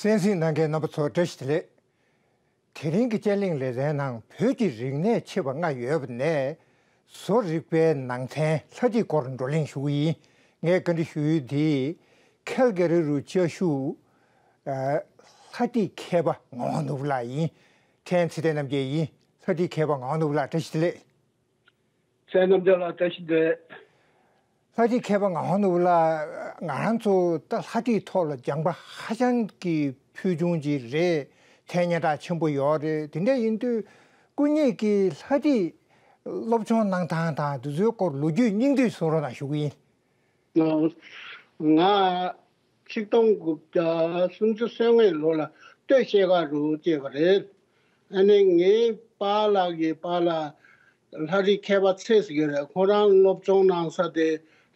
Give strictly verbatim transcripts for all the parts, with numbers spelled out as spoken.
གསན་གཟིགས་གནང་མཁན་རྣམ་པ་ཚོ་བཀྲ་ཤིས་བདེ་ལེགས། དེ་རིང་གི་དཔྱད་གླེང་ལེ་ཚན་ནང་བོད་ཀྱི་རིག་གནས་ཆེ་བ་ལྔ་ཡོད་པ་ནས། བཟོ་རིག་པའི་ནང་ཚན་ལྷ་བྲིས་སྐོར་བགྲོ་གླེང་ཞུ་གི་ཡིན། ངས་བཀའ་འདྲི་ཞུ་ཡུལ་འདི་ཁལ་ག་རི་རུ་བཅའ་བཞུགས་ལྷ་བྲིས་མཁས་པ་ངག་དབང་ནོར་བུ་ལགས་ཡིན། ཕྲན་ཚེ་བརྟན་རྣམ་རྒྱལ་ཡིན། ལྷ་བྲིས་མཁས་པ་ངག་དབང་ནོར་བུ་ལགས་བཀྲ་ཤིས་བདེ་ལེགས། ཚེ་རྣམ་རྒྱལ་ལགས་བཀྲ་ཤིས་བདེ་ལེགས། ལྷ་བྲིས་མཁས་པ་ངག་དབང་ནོར་བུ་ལགས། ང་རང་ཚོ་ད་ལྷ་བྲིས་ཐོག་ལ་སྦྱངས་པ་ཧ་ཅང་གི་ཕུལ་བྱུང་ཅིག་རེད། མཚན་སྙན་གྲགས་ཆེན་པོ་ཡོད་རེད། དེ་འདྲ་ཡིན་དུས་སྐུ་ཉིད་ཀྱིས་ལྷ་བྲིས་སློབ་སྦྱོང་གནང་སྟངས་དང་དེ་ཚོའི་སྐོར་ལོ་རྒྱུས་སྙིང་བསྡུས་གསུང་རོགས་གནང་ཞུ་གི་ཡིན། ང་ཆིག་སྟོང་དགུ་བརྒྱ་སུམ་ཅུ་སོ་ལྔའི་ལོ་ལ་སྟོད་ཤེལ་དཀར་རུ་སྐྱེས་པ་རེད། ཨ་ནི་ངའི་པཱ་ལགས་ཀྱི་པཱ་ལགས་ལྷ་རིས་མཁས་པ་ཚེ་ཟེར་གྱི་རེད། ཁོ་རང་སློབ་སྦྱོང་གནང་ས་དེ་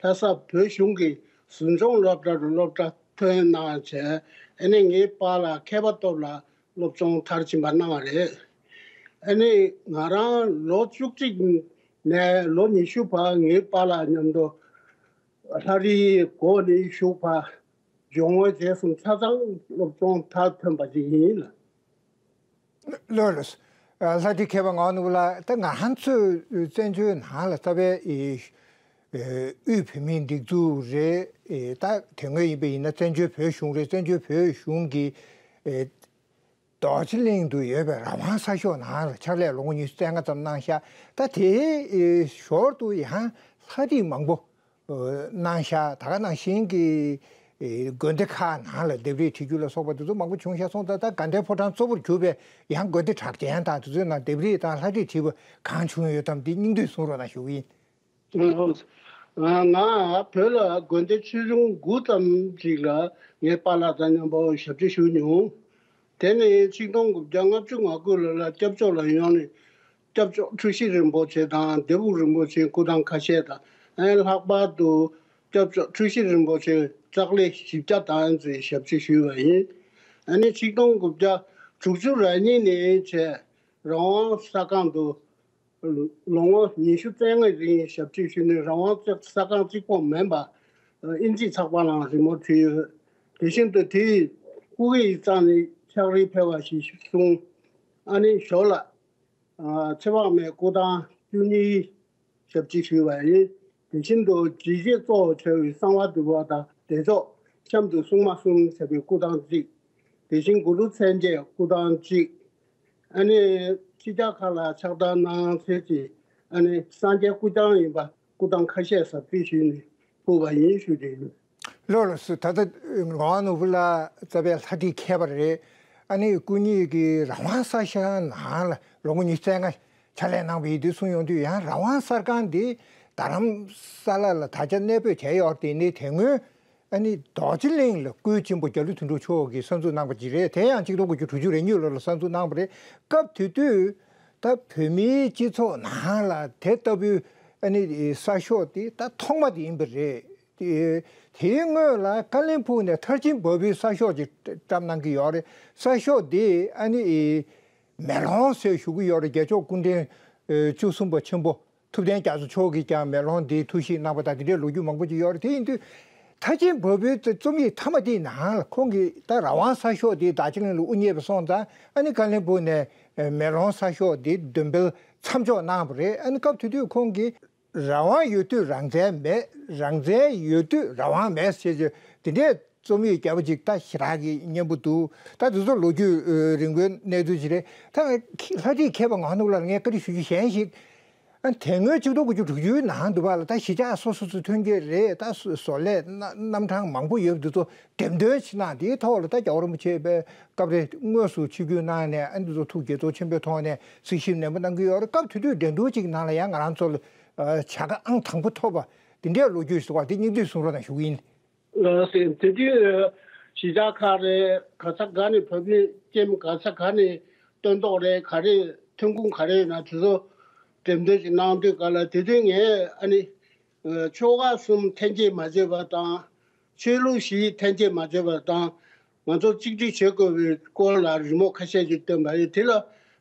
ལྷ་ས་བོད་གཞུང་གི་ཟུང་འཇུག་སློབ་གྲྭ་རུ་སློབ་གྲྭ་ཐོན་གནང་བྱས། ཨ་ནི་ངའི་པཱ་ལགས་མཁས་པ་སྟོབས་ལགས་སློབ་སྦྱོང་མཐར་ཕྱིན་པ་གནང་བ་རེད། ཨ་ནི་ང་རང་ལོ་བཅུ་གཅིག་ནས་ལོ་ཉི་ཤུ་བར་ངའི་པཱ་ལགས་མཉམ་དུ་ལྷ་རིས་སྒོ་ནས་ཞུགས་པ། སྦྱོང་བའི་རྗེས་སུ་ཆ་ཚང་སློབ་སྦྱོང་མཐར་ཐོན་པ་ཞིག་ཡིན། ལགས་ལགས། ལྷ་བྲིས་མཁས་པ་ངག་དབང་ནོར་བུ་ལགས། ད་ང་ཚོས་བཙན་བྱོལ་ནང་ལ་རྩ་བའི་དབུས་བོད་མིའི་སྒྲིག་འཛུགས་རེད། ད་དེ་སྔོན་ཡིན་པ་ཡིན་ན་བཙན་བྱོལ་བོད་གཞུང་རེད། བཙན་བྱོལ་བོད་གཞུང་གི་རྡོ་རྗེ་གླིང་དུ་ཡོད་པའི་རང་དབང་གསར་ཤོག་ནང་ལ་ཕྱག་ལས་ལོ་ངོ་ཉི་ཤུ་རྩ་ལྔ་ཙམ་གནང་ཤག་ད་དེའི་ཞོར་དུ་ཡང་ལྷ་བྲིས་མང་པོ་གནང་ཤག་ད་ག་ནང་བཞིན་གྱི་དགོན་སྡེ་ཁག་ནང་ལ་ལྡེབས་རིས་བྲིས་རྒྱུ་ལ་སོགས་པ་དེ་ཚོ་མང་པོ་བྱུང་ཤག་སོང་ཙང་ད་དགའ་ལྡན་ཕོ་བྲང་གཙོ་བོར་གྱུར་པའི་ཡང་དགོན་སྡེ་གྲགས་ཅན་དང་དེ་ཚོའི་ནང་ལྡེབས་རིས་དང་ལྷ་བྲིས་བྲིས་པ་གང་བྱུང་ཡོད་དམ་དེ་སྙིང་བསྡུས་གསུང་རོགས་གནང་ཞུ་གི་ཡིན། ང་བོད་ལ་དགོན་སྡེ་ཆེ་ཆུང་དགུ་ཙམ་ཞིག་ལ་ངའི་པཱ་ལགས་དང་མཉམ་པོ་ཞབས་ཕྱི་ཞུ་མྱོང་། དེ་ནས་ཆིག་སྟོང་དགུ་བརྒྱ་ལྔ་བཅུ་ང་དགུ་ལོ་ལ་སྐྱབས་བཅོལ་ལ་ཡོང་ནས་སྐྱབས་བཅོལ་འཁྲུལ་ཞིག་རིན་པོ་ཆེ་དང་ལྡེའུ་རིན་པོ་ཆེའི་སྐུ་ཐང་ཁ་ཤས་དང་། ཨ་ནི་ལྷག་པར་དུ་སྐྱབས་བཅོལ་འཁྲུལ་ཞིག་རིན་པོ་ཆེའི་ཙཀ་ལི་བཞི་བརྒྱ་དང་ཚོའི་ཞབས་ཕྱི་ཞུས་པ་ཡིན། ཨ་ནི་ཆིག་སྟོང་དགུ་བརྒྱ་དྲུག་ཅུ་རེ་གཉིས་ནས་བྱས་རང་དབང་གསར་ཁང་དུ་ལོ་ངོ་ཉི་ཤུ་རྩ་ལྔའི་རིང་ཞབས་ཕྱི་ཞུས་ནས་རང་དབང་གསར་ཁང་གཅིག་པོ་མིན་པ་དབྱིན་ཇིའི་ཚགས་པར་ནང་རི་མོ་བྲིས་ཡོད། དེ་བཞིན་དུ་དེའི་སྐུ་གེ་ཡིག་ཚང་ནས་ཕྱག་བྲིས་ཕེབས་པ་ཞིག་གསུངས། ཨ་ནི་ཞོར་ལ་ཨ་ཚེ་དཔག་མེད་སྐུ་ཐང་བཅུ་གཉིས་ཞབས་ཕྱི་ཞུས་པ་ཡིན། དེ་བཞིན་དུ་རྗེས་བྱེད་གཙོ་བོ་བྱ་བའི་གསང་བ་འདུས་པ་དང་བདེ་མཆོག་གཤམ་དུ་སྲུང་མ་གསུམ་ཟེར་བའི་སྐུ་ཐང་གཅིག་དེ་བཞིན་གུ་རུ་མཚན་བཅས་སྐུ་ཐང་གཅིག་ཨ་ནི་ཕྱི་རྒྱལ་ཁག་ལ་ཕྱག་བསྟར་གནང་ཚད་ཀྱི་ཨ་ནི་སངས་རྒྱས་སྐུ་རྐྱང་ཡིན་པ་སྐུ་ཐང་ཁ་ཤས་ཟབ་སྤེལ་ཞུས་ནས་ཕུལ་བ་ཡིན་ཞུ་རྒྱུ་ཡིན། ལགས་ལགས་སོ། ད་ལྟ་ངག་དབང་ནོར་བུ་ལགས་རྩ་བའི་ལྷ་བྲིས་མཁས་པ་རེད། ཨ་ནི་སྐུ་ཉིད་ཀྱིས་རང་དབང་གསར་ཤོག་ནང་ལ་ལོ་ངོ་ཉི་ཤུ་རྩ་ལྔ་ཕྱག་ལས་གནང་བ་ཡིན་དུས་གསུངས་ཡོང་དུས་ཡང་རང་དབང་གསར་ཁང་འདི་རྡ་རམ་ས་ལ་ལ་ད་ཆ་གནས་སྤོས་བྱས་ཡོད་དེ་ནི་དེ་སྔོན། ཨ་ནི་རྡོ་རྗེ་གླིང་ལ་སྐུའི་གཅེན་པོ་རྒྱ་ལོ་དོན་གྲུབ་མཆོག་གིས་གསར་འཛུགས་གནང་པ་ཅིག་རེད། དེ་ཡང་ཆིག་སྟོང་དགུ་བརྒྱ་དྲུག་ཅུ་རེ་གཉིས་ལོ་ལ་གསར་འཛུགས་གནང་བ་རེད། སྐབས་དེ་དུས་ད་བོད་མིའི་སྤྱི་ཚོགས་ནང་ལ་དེ་ལྟ་བུའི་ཨ་ནི་གསར་ཤོག་དེ་ད་ཐོག་མ་དེ་ཡིན་པ་རེད། དེ་དེའི་སྔོན་ལ་ཀ་ལིན་སྦུག་ནས་མཐར་ཕྱིན་བབས་པའི་གསར་ཤོག་ཅིག་བཀྲམ་གནང་གི་ཡོད་རེད། གསར་ཤོག་དེ་ཨ་ནི་མེ་ལོང་ཟེར་ཞུ་གི་ཡོད་རེད། རྒྱལ་མཆོག་སྐུ་ཕྲེང་བཅུ་གསུམ་པ་ཆེན་པོ། ཐུབ་བསྟན་རྒྱ་མཚོ་མཆོག་གིས་ཀྱང་མེ་ལོང་འདིའི་ཐུགས་བཞེས་གནང་བ་དང་དེ་འདྲའི་ལོ་རྒྱུས་མང་པོ་ཅིག་ཡོད་རེད། དེ་ཡིན་དུས་མཐར་ཕྱིན་བབས་པའི་རྩོམ་ཡིག་མཐའ་མ་དེའི་ནང་ལ་ཁོང་གིས་ད་རང་དབང་གསར་ཤོག་འདི་རྡོ་རྗེ་གླིང་ལ་དབུ་བརྙེས་པ་སོང་ཙང་ཨ་ནི་ཀ་ལིན་སྦུག་ནས་མེ་ལོང་གསར་ཤོག་འདི་འདོན་སྤེལ་མཚམས་འཇོག་གནང་བ་རེད། ཨ་ནི་སྐབས་དེ་དུས་ཁོང་གིས་རང་དབང་ཡོད་དུས་རང་བཙན་མེད། རང་བཙན་ཡོད་དུས་རང་དབང་མེད་ཟེར་གྱི་དེ་འདྲའི་རྩོམ་ཡིག་རྒྱས་པ་ཅིག་ད་ཞེ་དྲག་གི་སྙན་པོ་འདུག་ད་དེ་ཚོ་ལོ་རྒྱུས་རིང་པོའི་གནས་ཚུལ་ཅིག་རེད། ད་ལྷ་བྲིས་མཁས་པ་ངག་དབང་ནོར་བུ་ལགས་ངས་བཀའ་འདྲི་ཞུ་རྒྱུ་གཞན་ཞིག་ཨ་དེ་སྔོན་ཆིག་སྟོང་དགུ་བརྒྱ་དྲུག་ཅུའི་ནང་དུ་བ་ལ་ད་གཞིས་ཆགས་སོ་སོ་སུ་ཐོན་སྐྱེད་རེད། ད་བཟོ་ལས་རྣམ་གྲངས་མང་པོ་ཡོད་འདི་ཚོ་འགྲེམས་སྟོན་ཕྱི་ནང་དེའི་ཐོག་ལ་ད་རྒྱལ་བ་རིན་པོ་ཆེ་པའི་སྐབས་རེ་དངོས་སུ་ཆིབས་བསྒྱུར་གནང་ནས་ཨ་འདི་ཚོ་ཐུགས་དགྱེས་ཚོར་ཆེན་པོའི་ཐོག་ནས་གཟིགས་ཞིབ་ནན་པོ་གནང་གི་ཡོད་རེད། སྐབས་དེ་དུས་འགྲན་བསྡུར་ཅིག་ནང་ལ་ཡང་ང་རང་ཚོ་ལ་བྱ་དགའ་ཨང་དང་པོ་ཐོབ་པ་འདི་འདྲའི་ལོ་རྒྱུས་ཟེར་བ་འདི་སྙིང་བསྡུས་གསུང་རོགས་གནང་ཞུ་གི་ཡིན། ལགས་སེ། དེ་དུས་གཞིས་ཆགས་ཁག་རེད། ག་ས་ག་ནས་བོད་མི་ཀེམ་ག་ས་ག་ནས་སྟོན་ཐོག་རེད། ག་རེ་ཐོན་ཁུངས་ག་རེ་ཡོད་ན་དེ་ཚོ་འགྲེམས་སྟོན་ཞིག་གནང་དུས་ག་ལ་དེ་དུས་ངས་ཨ་ནི་ཆོལ་ཁ་གསུམ་འཐེན་འཁྱེར་མ་བྱེད་པ་དང་། ཆོས་ལུགས་བཞི་འཐེན་འཁྱེར་མ་བྱེད་པ་དང་། ང་ཚོ་གཅིག་སྒྲིལ་བྱེད་དགོས་པའི་སྐོར་ལ་རི་མོ་ཁ་ཤས་ཤིག་བཏོན་པ་རེད། དེ་ལ་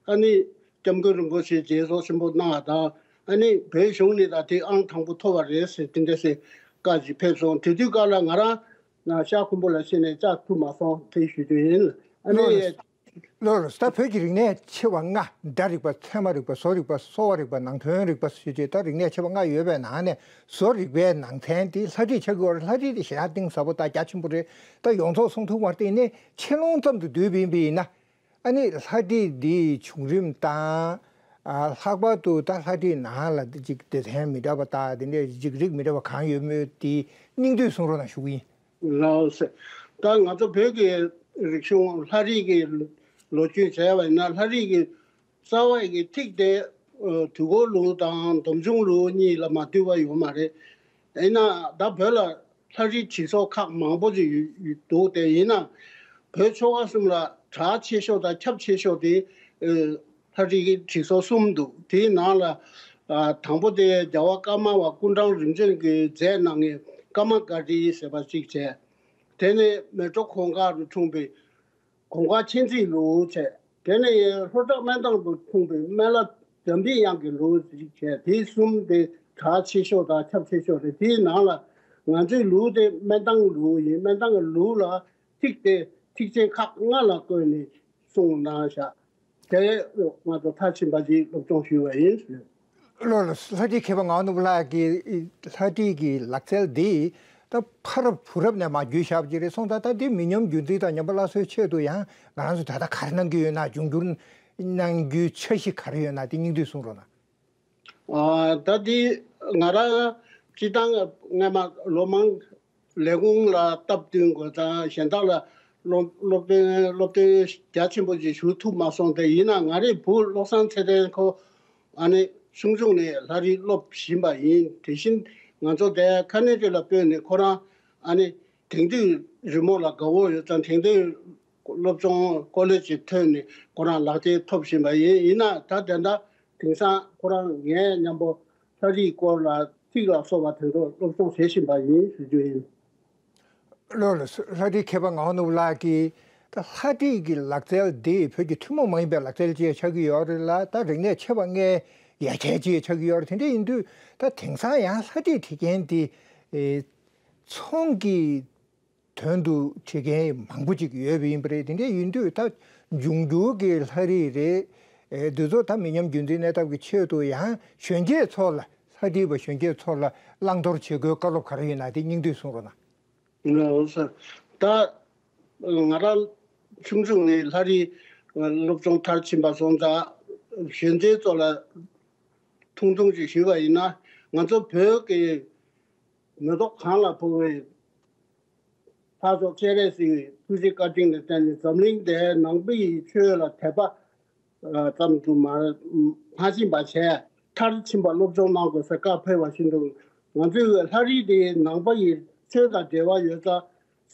ཨ་ནི་སྐྱབས་མགོན་རིན་པོ་ཆེས་མཛད་གཙོ་ཆེན་པོ་གནང་བ་དང་། ཨ་ནི་བོད་གཞུང་ནས་ད་དེ་ཨང་དང་པོ་ཐོབ་པ་རེད་ཟེར་དེ་འདྲ་ཟེར་བཀའ་ཞིག་ཕེབས་སོང་། དེ་དུས་སྐབས་ལ་ང་རང་ ཤར་ཁུམ་བུ་ལ་ཕྱིན་ནས་བཅར་ཐུབ་མ་སོང་དེ་ཞུ་རྒྱུ་ཡིན། ཨ་ནི། ལགས་ལགས། ད་བོད་ཀྱི་རིག་གནས་ཆེ་བ་ལྔ། སྒྲ་རིག་པ། ཚད་མ་རིག་པ། བཟོ་རིག་པ། གསོ་བ་རིག་པ། ནང་དོན་རིག་པ་ཞེས་བྱས་ད་རིག་གནས་ཆེ་བ་ལྔ་ཡོད་པའི་ནང་ནས་བཟོ་རིག་པའི་ནང་ཚན་དེ་ལྷ་བྲིས་ཆགས་ཀྱི་ཡོད་རེད། ལྷ་བྲིས་དེ་ཞེ་དྲག་གཏིང་ཟབ་པོ་དང་རྒྱ་ཆེན་པོ་རེད། ད་ཡོངས་རྫོགས་གསུང་ཐུབ་མ་རེད། དེ་ནས་ཆེ་ལོང་ཙམ་དུ་བསྡུས་པ་ཡིན་པ་ཡིན་ན། ཨ་ནི་ལྷ་བྲིས་འདིའི་བྱུང་རིམ་དང་། ཨ། ལྷག་པར་དུ་ད་ལྷ་བྲིས་ནང་ལ་ཅིག་སྡེ་ཚན་མི་འདྲ་བ་དང་དེ་འདྲའི་ཅིག་རིགས་མི་འདྲ་བ་གང་ཡོད་མེད་དེ་སྙིང་བསྡུས་གསུང་རོགས་གནང་ཞུ་གི་ཡིན། ལགས་སོ། ད་ང་ཚོ་བོད་ཀྱི་རིག་གཞུང་ལྷ་རིས་ཀྱི་ལོ་རྒྱུས་བྱས་པ་ཡིན་ན། ལྷ་རིས་ཀྱི་རྩ་བའི་གི་ཐིག་དེ་དུས་འཁོར་ལུགས་དང་སྡོམ་བྱུང་ལུགས་གཉིས་ལ་མ་འདུས་པ་ཡོད་མ་རེད། ཡིན་ན་ད་བོད་ལ་ལྷ་རིས་བྲིས་ཚོགས་ཁག་མང་པོ་ཅིག་ཡོད་འདུག་དེ་ཡིན་ན་བོད་ཆོལ་ཁ་གསུམ་ལ་གྲགས་ཆེ་ཤོས་དང་ཁྱབ་ཆེ་ཤོས་དེ་ལྷ་རིས་ཀྱི་བྲིས་ཚོགས་གསུམ་འདུག་དེའི་ནང་ལ་དང་པོ་དེ་རྒྱལ་བ་ཀརྨ་པ་སྐུ་ཕྲེང་རིམ་བྱོན་གྱིས་མཛད་གནང་མཁན་ཀརྨ་བཀའ་བྲིས་ཟེར་བ་ཅིག་བྱས། དེ་ནས་མལ་གྲོ་གུང་དཀར་དུ་འཁྲུངས་པའི་གུང་དཀར་མཁྱེན་བརྩེའི་ལུགས་བྱས། དེ་ནས་ལྷོ་བྲག་སྨན་ཐང་དུ་འཁྲུངས་པའི་སྨན་བླ་འཇམ་པའི་དབྱངས་ཀྱི་ལུགས་ཅིག་བྱས། དེ་གསུམ་དེ་གྲགས་ཆེ་ཤོས་དང་ཁྱབ་ཆེ་ཤོས་རེད། དེའི་ནང་ལ་ང་ཚོའི་ལུགས་དེ་སྨན་ཐང་ལུགས་ཡིན། སྨན་ཐང་གི་ལུགས་ལ་ཐིག་དེ་ཐིག་ཆེན་ཁག་ལྔ་ལ་བཀོད་ནས་གསུངས་གནང་བཞག་དེ་ང་ཚོ་མཐར་ཕྱིན་པ་ཅིག་སློབ་སྦྱོང་ཞུས་པ་ཡིན། ལགས་ལགས། ལྷ་བྲིས་མཁས་པ་ངག་དབང་ནོར་བུ་ལགས་ཀྱི་ལྷ་བྲིས་ཀྱི་ལག་རྩལ་འདི་ད་ཕ་རབས་བུ་རབས་ནས་མར་བརྒྱུད་བཞག་པ་ཅིག་རེད་སོང་ཙང་། ད་འདི་མི་ཉམས་རྒྱུན་འཛིན་དང་ཉམས་པ་སླར་གསོའི་ཆེད་དུ་ཡང་ང་རང་ཚོ་ད་ལྟ་ག་རེ་གནང་གི་ཡོད་ན། འབྱུང་འགྱུར་གནང་རྒྱུའི་འཆར་གཞི་ག་རེ་ཡོད་ན་དེ་སྙིང་བསྡུས་གསུང་རོགས་གནང་། ཨ། ད་འདི་ང་རང་སྤྱིར་བཏང་སྔས་མ་ལོ་མང་ལས་ཁུངས་ལ་སྟབས་བསྟུན་དགོས་ཙང་གཞན་དག་ལ་སློབ་སློབ་སྟོན་སློབ་སྟོན་རྒྱ་ཆེན་པོ་ཅིག་ཞུ་ཐུབ་མ་སོང་སྟེ། ཡིན་ན་ང་རའི་བུ་བློ་བཟང་ཚེ་བརྟན་ཁོ་ཨ་ནི་ཆུང་ཆུང་ནས་ལྷ་རིས་སློབ་བཞིན་པ་ཡིན། དེ་བཞིན་ང་ཚོ་དེ་ཁ་གནད་དེ་ལ་སྤོས་ནས་ཁོ་རང་ཨ་ནི་དེང་དུས་རི་མོ་ལ་དགའ་བོ་ཡོད་ཙང་དེང་དུས་སློབ་སྦྱོང་ཀོ་ལེ་ཇི་ཐོན་ནས་ཁོ་རང་ལག་རྗེས་ཐོབ་བཞིན་པ་ཡིན། ཡིན་ན་ད་དེ་འདྲ་དེང་སང་ཁོ་རང་ངའི་མཉམ་པོ་ལྷ་རིས་སྐོར་ལ་ཐིག་ལ་སོགས་པ་དེ་ཚོ་སློབ་སྦྱོང་བྱེད་བཞིན་པ་ཡིན་ཞུ་རྒྱུ་ཡིན། ལགས་ལགས། ལྷ་བྲིས་མཁས་པ་ངག་དབང་ནོར་བུ་ལགས་ཀྱིས་ད་ལྷ་བྲིས་ཀྱི་ལག་རྩལ་འདི་བོད་ཀྱི་ཐུན་མོང་མ་ཡིན་པའི་ལག་རྩལ་ཅིག་ཆགས་ཀྱི་ཡོད་རེད་ལ། ད་རིག་གནས་ཆེ་བ་ལྔའི་ཡ་གྱལ་ཅིག་ཆགས་ཀྱི་ཡོད་རེད། དེ་འདྲ་ཡིན་དུས་ད་དེང་སང་ཡང་ལྷ་བྲིས་བྲིས་མཁན་དེ་ཨེ་ཚོང་གི་དོན་དུ་བྲིས་མཁན་མང་པོ་ཅིག་ཡོད་པ་ཡིན་པ་རེད། དེ་འདྲ་ཡིན་དུས་ད་འབྱུང་འགྱུར་གྱི་ལྷ་རིས་རེད། ཨེ་འདི་ཚོ་ད་མི་ཉམས་རྒྱུན་འཛིན་གནས་ཐབས་ཀྱི་ཆེད་དུ་ཡང་གཞོན་སྐྱེས་ཚོ་ལ་ལྷ་བྲིས་པ་གཞོན་སྐྱེས་ཚོ་ལ་བླང་དོར་བྱེད་སྒོའི་བཀའ་སློབ་ག་རེ་ཡོད་ན་དེ་སྙིང་བསྡུས་གསུང་རོགས་གནང་། ལགས་སོ། ད་ང་རང་ཆུང་ཆུང་ནས་ལྷ་རིས་སློབ་སྦྱོང་མཐར་ཕྱིན་པ་སོང་ཙང་གཞོན་སྐྱེས་ཚོ་ལ་ཐུང་ཐུང་ཅིག་ཞུས་པ་ཡིན་ན། ང་ཚོ་བོད་ཀྱི་མེ་ཏོག་གང་ལ་ཕོག་པའི་ལྷ་མཆོག་སྤྱན་རས་གཟིགས་ཐུགས་རྗེ་བཀའ་དྲིན་ལ་བརྟེན་ནས་འཛམ་གླིང་འདིར་ནང་པའི་ཆོས་ལ་དད་པ་ཙམ་དུ་མ་མ་ཕྱིན་པ་བྱས། མཐར་ཕྱིན་པ་སློབ་སྦྱོང་གནང་དགོས་ཟེར་བཀའ་ཕེབས་པ་བཞིན་དུ། ང་ཚོའི་ལྷ་རིས་དེ་ནང་པ་ཡི་ཆོས་དང་འབྲེལ་བ་ཡོད་ཙང་།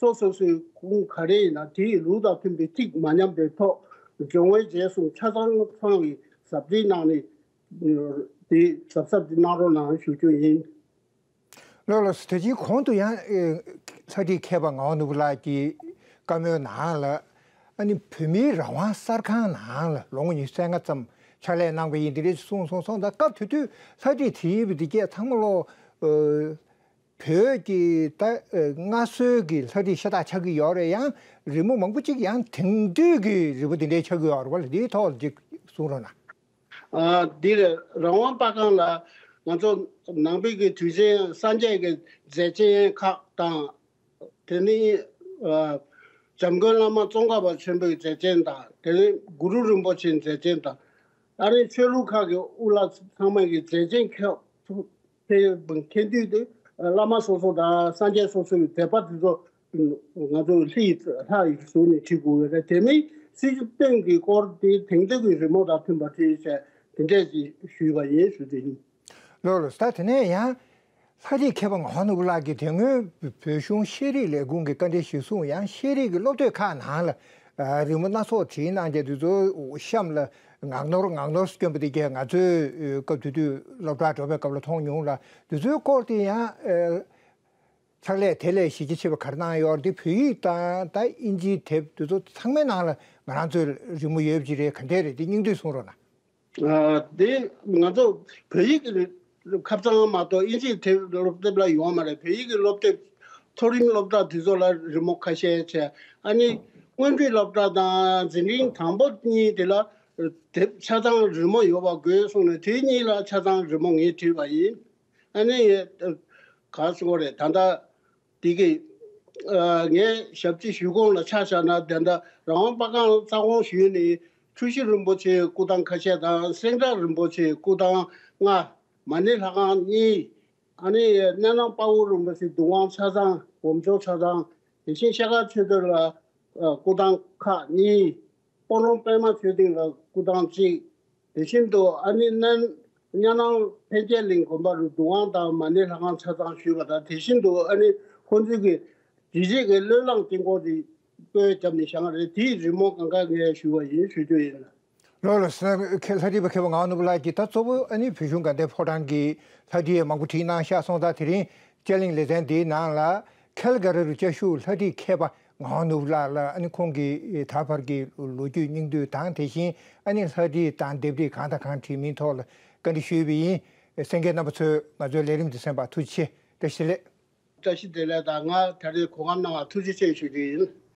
སོ་སོ་སོའི་ཁུངས་ག་རེ་ཡིན་ན་དེའི་ལུགས་དང་མཐུན་པའི་ཐིག་མ་ཉམས་པའི་ཐོག་སྦྱོང་བའི་རྗེས་སུ་ཆ་ཚང་ཚང་བའི་ཟབ་ཁྲིད་གནང་ནས་དེ་གཟབ་གཟབ་དེ་གནང་རོགས་གནང་ཞུ་རྒྱུ་ཡིན། ལགས་ལགས། དེ་བཞིན་གོང་དུ་ཡང་ཨེ་ལྷ་བྲིས་མཁས་པ་ངག་དབང་ནོར་བུ་ལགས་ཀྱི་བཀའ་མོལ་ནང་ལ། ཨ་ནི་བོད་མིའི་རང་དབང་གསར་ཁང་ནང་ལ་ལོ་ངོ་ཉི་ཤུ་རྩ་ལྔ་ཙམ་ཕྱག་ལས་གནང་བ་ཡིན། དེ་འདྲ་གསུངས་སོང་སོང་། ད་སྐབས་དེ་དུས་ལྷ་བྲིས་བྲིས་པ་འདི་སྐད་ཚང་མ་ལོ་ཨ་བོད་ཀྱི་ད་ཨ་སྔ་སྲོལ་གྱི་ལྷ་བྲིས་ཤ་སྟག་ཆགས་ཀྱི་ཡོད་རེད། ཡང་རི་མོ་མང་པོ་ཅིག་ཡང་དེང་དུས་ཀྱི་རི་མོ་འདི་འདྲའི་ཆགས་ཀྱི་ཡོད་རེད་བ། ལ་འདིའི་ཐོག་ལ་ཅིག་གསུང་རོགས་གནང་། ཨ་འདིར་རང་དབང་པར་ཁང་ལ་ང་ཚོ་ནང་པའི་གི་དུས་ཆེན་སངས་རྒྱས་ཀྱི་མཛད་ཆེན་ཁག་དང་། དེ་ནི་ཨ་འཇམ་མགོན་བླ་མ་ཙོང་ཁ་པ་ཆེན་པོའི་མཛད་ཆེན་དང་། དེ་ནི་གུ་རུ་རིན་པོ་ཆེའི་མཛད་ཆེན་དང་། ཨ་རིའི་ཆོས་ལུགས་ཁག་གི་དབུ་བླ་ཚང་མ་གི་མཛད་ཆེན་ཁག་ཐུགས་ཕེབས་མཁན་དུས་དེ་བླ་མ་སོ་སོ་དང་སངས་རྒྱས་སོ་སོའི་མཛད་པ་དེ་ཚོ་ང་ཚོ་ལྷ་ཡི་ལྷ་ཡི་གཟུགས་ནས་བྲིས་དགོས་ཀྱི་རེད། དེ་མིན་སྲིད་བྱུས་སྟེང་གི་སྐོར་དེ་དེང་དུས་ཀྱི་རི་མོ་དང་མཐུན་པ་བྲིས་བྱས་དེ་འདྲས་ཅིག་ཞུས་པ་ཡིན་ཞུ་རྒྱུ་ཡིན། ལགས་ལགས། ད་དེ་ནས་ཡང་ལྷ་བྲིས་མཁས་པ་ངག་དབང་ནོར་བུ་ལགས་ཀྱིས་དེ་སྔོན་བོད་གཞུང་ཤེས་རིག་ལས་ཁུངས་ཀྱི་བཀའ་འདྲི་གཞིར་བཟུང་ཡང་ཤེས་རིག་གི་སློབ་དེབ་ཁག་ནང་ལ་ཨ་རི་མོ་སྣ་ཚོགས་བྲིས་གནང་རྗེས་དེ་ཚོ་གཤམ་ལ་ངག་ནོར་ངག་ནོར་སྐྱོན་པ་དེ་གས་ང་ཚོས་སྐབས་དེ་དུས་སློབ་གྲྭར་འགྲོ་བའི་སྐབས་ལ་མཐོང་མྱོང་ལ། དེ་ཚོའི་སྐོར་དེ་ཡང་ཨ་ཕྱག་ལས་དེ་ལས་གཞི་རྒྱ་ཆེ་བ་ག་རེ་གནང་ཡོད་རེད། དེ་བོད་ཡིག་དང་ད་ཨིན་ཇིའི་དེབ་དེ་ཚོ་ཚང་མའི་ནང་ལ་ང་རང་ཚོའི་རི་མོ་ཡོད་ཀྱི་རེད། ག་འདྲས་རེད། དེ་སྙིང་བསྡུས་གསུང་རོགས་གནང་། ཨ་དེ་ང་ཚོ་བོད་ཡིག་གི་ཁ་བྱང་མ་གཏོགས་ཨིན་ཇིའི་དེབ་སློབ་དེབ་ལ་ཡོད་མ་རེད། བོད་ཡིག་གི་སློབ་དེབ་ མཐོ་རིམ་སློབ་གྲྭ་དེ་ཚོ་ལ་རི་མོ་ཁ་ཤས་བྱས། ཨ་ནི་སྔོན་ཁྲིད་སློབ་གྲྭ་དང་འཛིན་རིམ་དང་པོ་གཉིས་དེ་ལ་དེབ་ཆ་ཚང་རི་མོ་ཡོད་པ་དགོས་གསུངས་ནས། དེ་གཉིས་ལ་ཆ་ཚང་རི་མོ་ངས་བྲིས་པ་ཡིན། ཨ་ནི་ག་རེ་ཟེར་དགོས་རེད། ད་ལྟ་དེ་གི་ཨ་ངའི་ཞབས་ཕྱི་ཞུ་ཁོངས་ལ་ཆ་བཞག་ན། དེ་འདྲ་རང་དབང་པར་ཁང་རྩ་དགོངས་ཞུས་ནས། འཁྲུལ་ཞིག་རིན་པོ་ཆེའི་སྐུ་ཐང་ཁ་ཤས་དང་། སེང་བྲག་རིན་པོ་ཆེའི་སྐུ་ཐང་ལྔ། མ་ཎི་ལྷ་ཁང་གཉིས། ཨ་ནི་གནས་ནང་དཔའ་བོ་རིན་པོ་ཆེའི་གདུང་བ་ཆ་ཚང་། སྒོམ་ཆུང་ཆ་ཚང་། དེ་བཞིན་ཤར་ཁ་མཆོད་རྟེན་ལ་ཨ་སྐུ་ཐང་ཁག་གཉིས། སྤོ་རོང་པད་མ་མཆོད་རྟེན་ལ་སྐུ་ཐང་གཅིག། དེ་བཞིན་དུ་ཨ་ནི་གནས་གནས་ནང་འཕན་རྒྱལ་གླིང་དགོན་པ་རུ་གདུང་བ་དང་མ་ཎི་ལྷ་ཁང་ཆ་ཚང་ཞུས་པ་དང་། དེ་བཞིན་དུ་ཨ་ནི་ཁོང་ཚོའི་གི་རྗེས་རྗེས་ཀྱི་བློས་བསླངས་དཀྱིལ་འཁོར་དེ་བཀོད་བརྒྱབ་ནས་བཞག་པ་རེད། དེའི་རི་མོ་གང་ག་ངས་ཞུས་པ་ཡིན་ཞུ་རྒྱུ་ཡིན། ལགས་ལགས་སོ། ལྷ་བྲིས་པ་མཁས་པ་ངག་དབང་ནོར་བུ་ལགས་ཀྱིས་ད་གཙོ་བོ་ཨ་ནི་བོད་གཞུང་དགའ་ལྡན་ཕོ་བྲང་གི་ལྷ་བྲིས་མང་པོ་བྲིས་གནང་ཤག་སོང་ཙང་། དེ་རིང་དཔྱད་གླེང་ལེ་ཚན་འདིའི་ནང་ལ་ཁལ་ག་རི་རུ་བཅའ་བཞུགས་ལྷ་བྲིས་མཁས་པ་ངག་དབང་ནོར་བུ་ལགས་ལ་ཨ་ནི་ཁོང་གི་ད་བར་གྱི་ལོ་རྒྱུས་སྙིང་བསྡུས་དང་། དེ་བཞིན་ཨ་ནི་ལྷ་བྲིས་དང་ལྡེབས་བྲིས་གང་དང་གང་བྲིས་མིན་ཐོག་ལ་བཀའ་འདྲི་ཞུས་པ་ཡིན། གསན་མཁན་རྣམ་པ་ཚོས་ང་ཚོའི་ལས་རིམ་འདི་གསན་པར་ཐུགས་རྗེ་ཆེ། བཀྲ་ཤིས་བདེ་ལེགས། བཀྲ་ཤིས་བདེ་ལེགས་དང་། ང་ད་རེས་གོ་སྐབས་གནང་བར་ཐུགས་རྗེ་ཆེ་ཞུ་རྒྱུ་ཡིན།